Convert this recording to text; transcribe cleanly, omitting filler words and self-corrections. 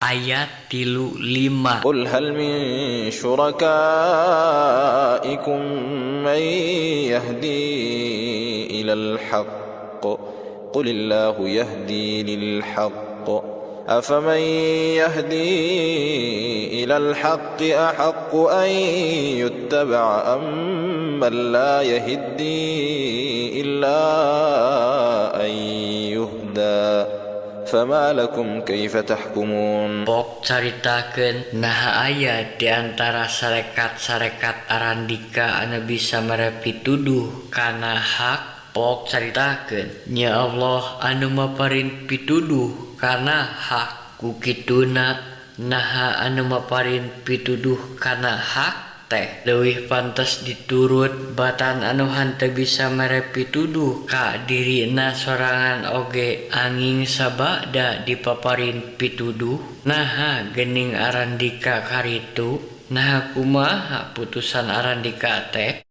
Ayat 35. قل هل من شركائكم من يهدي إلى الحق قل الله يهدي للحق أفمن يهدي إلى الحق أحق أن يتبع أم من لا يهدي إلا أن يهدى فما لكم كيف تحكمون. Pok caritakeun naha aya di antara sarekat-sarekat arandika anu bisa mere pituduh kana hak. Pok caritakeun nya Allah anu maparin pituduh kana hak. Ku kituna, naha anu maparin pituduh kana hak teh leuwih pantes diturut batan anu henteu bisa mere pituduh ka dirina sorangan oge anging sabada dipaparin pituduh? Naha geuning arandika karitu? Naha kumaha putusan arandika teh?